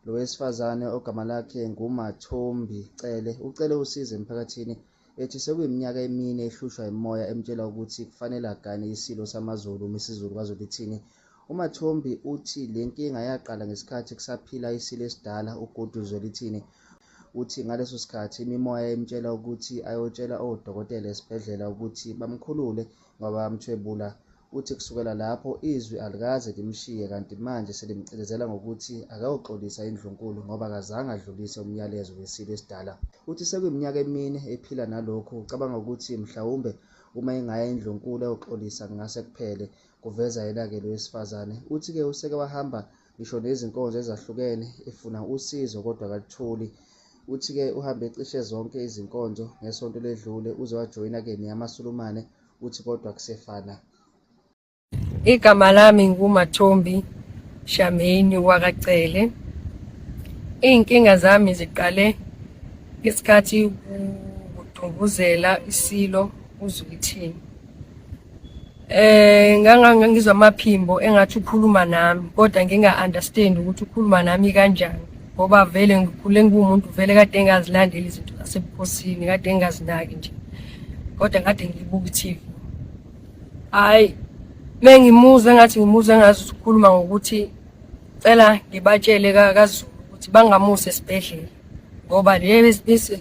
Lo wesifazane ogama lakhe nguMathombi Cele ucele usizo emphakathini ethi sekuyiminyaka emine ehlushwa imimoya emtshela ukuthi kufanele agane iSilo samaZulu uMisizulu kaZwelithini. UMathombi uthi le nkinga yaqala ngesikhathi kusaphila iSilo esidala uGoodwill Zwelithini. Uthi ngaleso sikhathi imimoya yayimtshela ukuthi ayotshela odokotela esibhedlela ukuthi bamkhulule ngoba bamthwebula. Uthi kusukela lapho izwi alikaze limshiye kanti manje selimcindezela ngokuthi akayoxolisa eNdlunkulu ngoba akazange adlulise umyalezo weSilo esidala. Uthi sekuyiminyaka emine ephila nalokhu, ucabanga ukuthi mhlawumbe uma engaya eNdlunkulu ayoxolisa kungase kuphele, kuveza yena-ke lo wesifazane. Uthi-ke useke wahamba ngisho nezinkonzo ezahlukene efuna usizo kodwa akalutholi. Uthi-ke uhambe cishe zonke izinkonzo ngesonto eledlule uze wajoyina-ke neyamaSulumane uthi kodwa kusefana. Igama lami nguMathombi Shameni wakaCele. Iy'nkinga zami ziqale ngesikhathi kudunguzela iSilo uZwelithini. Ngangizwa amaphimbo engathi ukhuluma nami kodwa nginga-understand ukuthi ukhuluma nami kanjani ngoba vele ngikhule ngiwumuntu vele kade engazilandeli izinto zasebukhosini, kade engazinaki nje kodwa kade ngiyibuka i-TV. Hhayi, mengimuzwa engathi ngimuzwa engazi ukuthi ukhuluma ngokuthi cela ngibatshele kaZulu ukuthi bangamusi esibhedlela ngoba le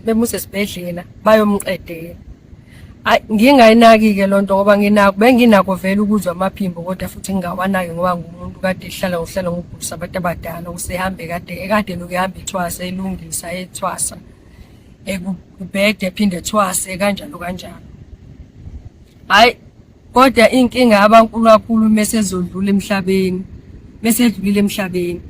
bemusa esibhedlela bayomqedela. Ayi, ngingayinaki-ke loo nto ngoba nginako benginako vele ukuzwa amaphimbo kodwa futhi ngingawanaki ngoba ngumuntu kade ehlala ngokuhlala ngokugulisa abantu abadala usehambe kade ekade lokhu ehamba ethwasa elungisa ethwasa ekubhede ephinde ethwase kanjalo kanjalo. Hhayi, kodwa inkinga yabankulu kakhulu mesezodlula emhlabeni, mesedlulile emhlabeni,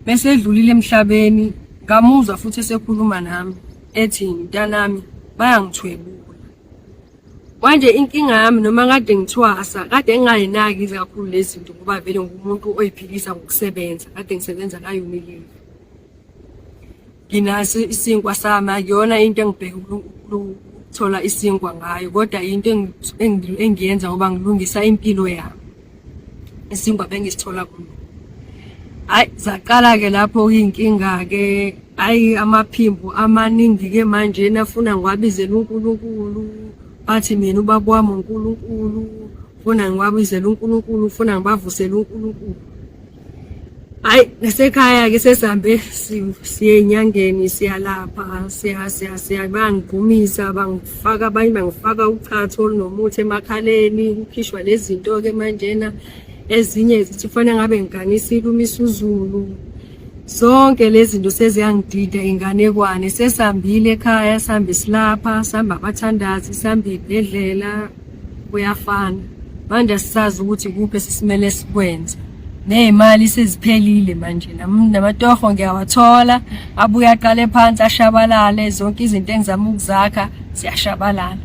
mesedlulile emhlabeni ngamuzwa futhi esekhuluma nami ethi mntanami bayangithwebula. Manje inkinga yami noma kade ngithwasa kade ngingayinaki kakhulu lezi zinto ngoba vele ngumuntu oyiphilisa ngokusebenza, kade ngisebenza ka-Unilever. Nginaso isinkwa sami akuyona into engibheke ukuthola isinkwa ngayo kodwa into engiyenza ngoba ngilungisa impilo yami. Isinkwa bengisithola kulo. Hhayi zaqala-ke lapho iy'nkinga-ke, hhayi amaphimbo amaningi-ke manjena afuna ngiwabizele uNkulunkulu, bathi mina ubaba wami uNkulunkulu, funa ngiwabizele uNkulunkulu, funa ngibavusele uNkulunkulu. Hayi nasekhaya ke sesihambe siye enyangeni siyalapha siya siya siya bangigqumisa bangifaka abanye bangifaka uchatho olunomuthi emakhaleni kukhishwa lezi zinto ke manjena ezinye zithi kufanele ngabe ngiganisile uMisuzulu zonke lezi zinto seziyangidida inganekwane sesihambile ekhaya sihambe silapha sihamba abathandazi sihamba iy'bhedlela kuyafana manje asisazi ukuthi kuphi esisimele sikwenze ney'mali seziphelile manje namatoho ngiyawathola abuye aqale phansi ashabalale zonke izinto engizama ukuzakha ziyashabalala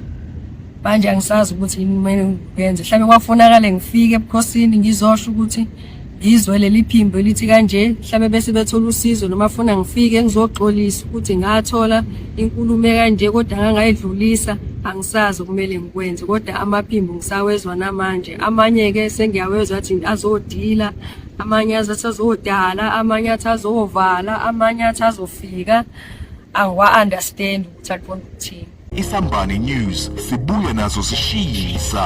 manje angisazi ukuthi yini kumele ngiyenze mhlawumbe kwafunakale ngifike ebukhosini ngizosho ukuthi ngizwe leli phimbo elithi kanje mhlawumbe bese bethola usizo noma funa ngifike ngizoxolisa ukuthi ngathola inkulumo kanje kodwa ngangayidlulisa angisazi okumele ngikwenze kodwa amaphimbo ngisawezwa namanje amanye-ke sengiyawezwa athi azodila amanye azathi azodala amanye athi azovala amanye athi azofika angiwa-understand ukuthi aqonda ukuthini. Isambane News sibuya nazo sishisa.